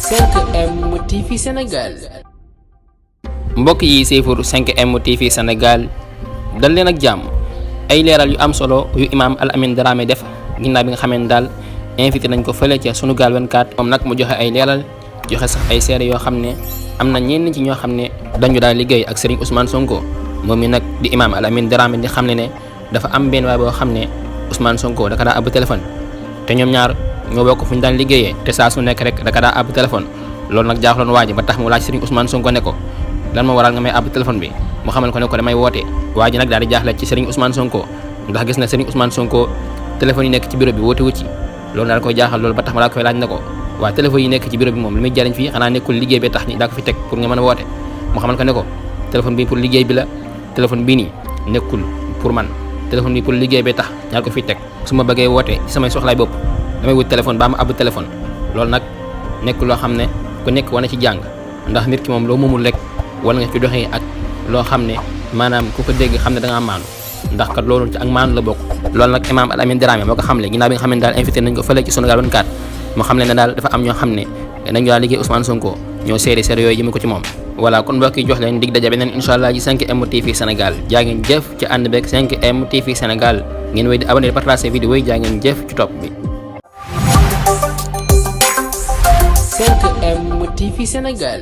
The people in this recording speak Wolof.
5M TV Sénégal. mbokk yi siifur 5M TV Sénégal dal leen ak jàmm ay leeral yu am solo yu imaam Al Amine Dramé def ginnaaw bi nga xamee ne daal invité nañ ko fële ca Sunugal 24 moom nag mu joxe ay leeral joxe sax ay seere yoo xam ne am na ñenn ci ñoo xam ne dañu daal liggéey ak Serigne Ousmane Sonko moom mi nag di imaam Al Amine Dramé di xam ne dafa am benn waay boo xam ne Ousmane Sonko da ka daa ab téléphone te ñoom ñaar ñoo bokk fu ñu daan liggéeyee te saa su nekk rek da ka daa ab téléphone loolu nag jaaxloon waa ji ba tax mu laaj Serigne Ousmane Sonko ne ko lan moo waral nga may ab téléphone bi mu xamal ko ne ko damay woote waa ji nag daal di jaaxle ci Serigne Ousmane Sonko ndax gis na Serigne Ousmane Sonko téléphone yi nekk ci bureau bi woote wu ci loolu daal koy jaaxal loolu ba tax ma laa koy laaj na ko waa téléphone yi nekk ci bureau bi moom li muy jariñ fii xanaa nekkul liggéey bi tax ni daa ko fi teg pour nga mën a woote mu xamal ko ne ko téléphone bi pour liggéey bi la téléphone bii nii nekkul pour man téléphone bi pour liggéey bi tax ñaar ko fi teg su ma bëggee woote ci samay soxlaay bopp damay wut téléphone ba ma ab téléphone loolu nag nekk loo xam ne ku nekk wane ci jàng ndax nit ki moom loo moomul rek wala nga ci doxee ak loo xam ne maanaam ku ko dégg xam ne da ngaa maandu ndax kat loolu ci ak maandu la bokk loolu nag imaam Al Amine Dramé moo ko xamle ginnaaw bi nga xam ne daal invité nañ ko fële ci Sunugal 24 moo xam ne daal dafa am ñoo xam ne dañu daal liggéey Ousmane Sonko ñoo seede yooyu jëme ko ci moom voilà kon mbokk yi jox leen dig daje beneen incha allah ci 5M TV Sénégal jaa ngeen jëf ci ànd beeg 5M TV Sénégal ngeen wéy di abonné partager vidéo yi jaa ngeen jëf ci topp bi 5M TV Sénégal.